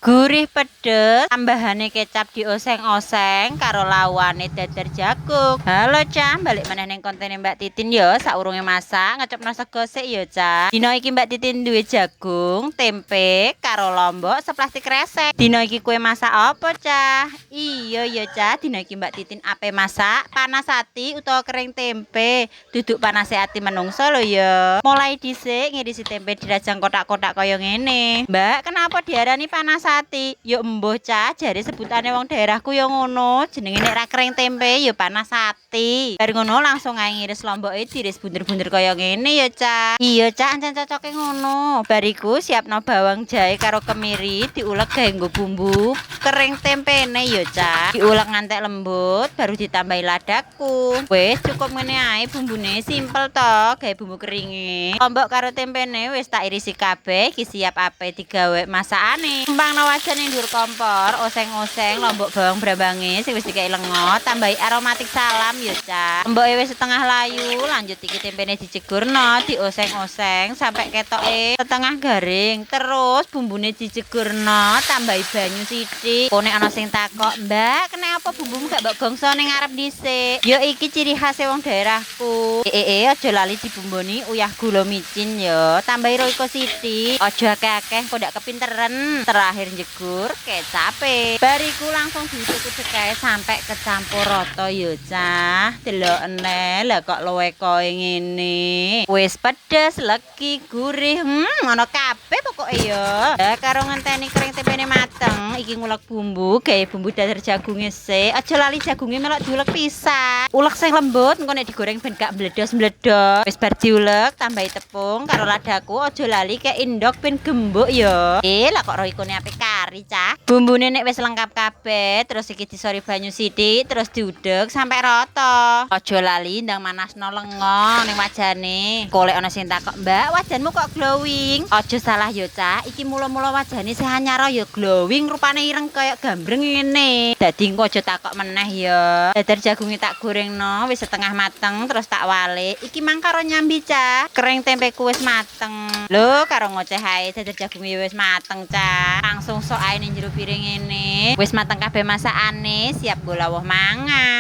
Gurih pedes, tambahane kecap dioseng-oseng karo lawuhane dadar jagung. Halo, Cah, balik meneh ning kontene Mbak Titin ya. Saurunge masak, ngecupno sego sik ya, Cah. Dina iki Mbak Titin duwe jagung, tempe, karo lombok seplastik kresek. Dina iki kowe masak apa, Cah? Iya ya, Cah, dina iki Mbak Titin ape masak panas ati utawa kering tempe. Duduk panase ati menungso lho ya. Mulai dhisik ngirisi tempe dirajang kotak-kotak kaya ngene. Mbak, kenapa diarani panas ati? Ya embuh, Cah, jare sebutane wong daerahku ya ngono. Jenenge nek ra kering tempe ya panas ati. Bar ngono langsung ae ngiris lomboke, diiris bunder-bunder kaya ngene ya, Cah. Iya, Cah, ancen cocoke ngono. Bar iku siapno bawang, jahe, karo kemiri, diulek gawe nggo bumbu kering tempene ya, Cah. Diulek ngantek lembut baru ditambahi ladaku. Wis cukup ngene ae bumbune, simpel to gawe bumbu keringe. Lombok karo tempene wis tak irisi kabeh, iki siap ape digawe masakane. Tumpangno wajan ning dhuwur kompor, oseng-oseng lombok, bawang, brambange sing wis dikei lenga, tambahi aromatik salam ya, Cah. Lomboke wis setengah layu, lanjut iki tempene dijegurno, dioseng-oseng sampai ketoke setengah garing. Terus bumbune dijegurno, tambahi banyu sithik. Kok nek ana sing takok, "Mbak, kenapa bumbumu gak mbok gongso ning ngarep dhisik?" Ya iki ciri khas wong daerahku. Eh, eh, aja lali dibumboni uyah, gula, micin ya. Tambahi Royco sithik. Aja akeh-akeh, kok ndak kepinteren. Terakhir jegur kecape. Bar iku langsung diudek-udek ae sampai kecampur rata ya, Cah. Delokene lah kok luwekoe ngene. Wis pedes, legi, gurih, ngono kabeh pokoke ya. Lah, karo ngenteni kering tempene mateng, iki ngulek bumbu, gawe bumbu dadar jagunge sik. Aja lali jagunge melok diulek pisan. Ulek sing lembut, engko nek digoreng ben gak mbledos-mbledos. Wis bar diulek, tambahi tepung karo ladaku, aja lali kei endok ben gembuk ya. Eh, lah kok Roycone ape kari, Cah. Bumbune nek wis lengkap kabeh, terus iki disori banyu sithik, terus diudek sampai rata. Aja lali ndang manasno lenga ning wajane. Kolek ana sing takok, "Mbak, wajanmu kok glowing?" Aja salah ya, Cah. Iki mula-mula wajane sing anyar ya glowing, rupane ireng kaya gambreng ngene. Dadi engko aja takok meneh ya. Dadar jagunge tak gorengno wis setengah mateng, terus tak walik. Iki mang karo nyambi, Cah. Kering tempeku wis mateng. Lho, karo ngoceh ae dadar jagunge wis mateng, Cah. Langsung sok ae ning jero piring ngene. Wis mateng kabeh masakane, siap nggo lawuh mangan.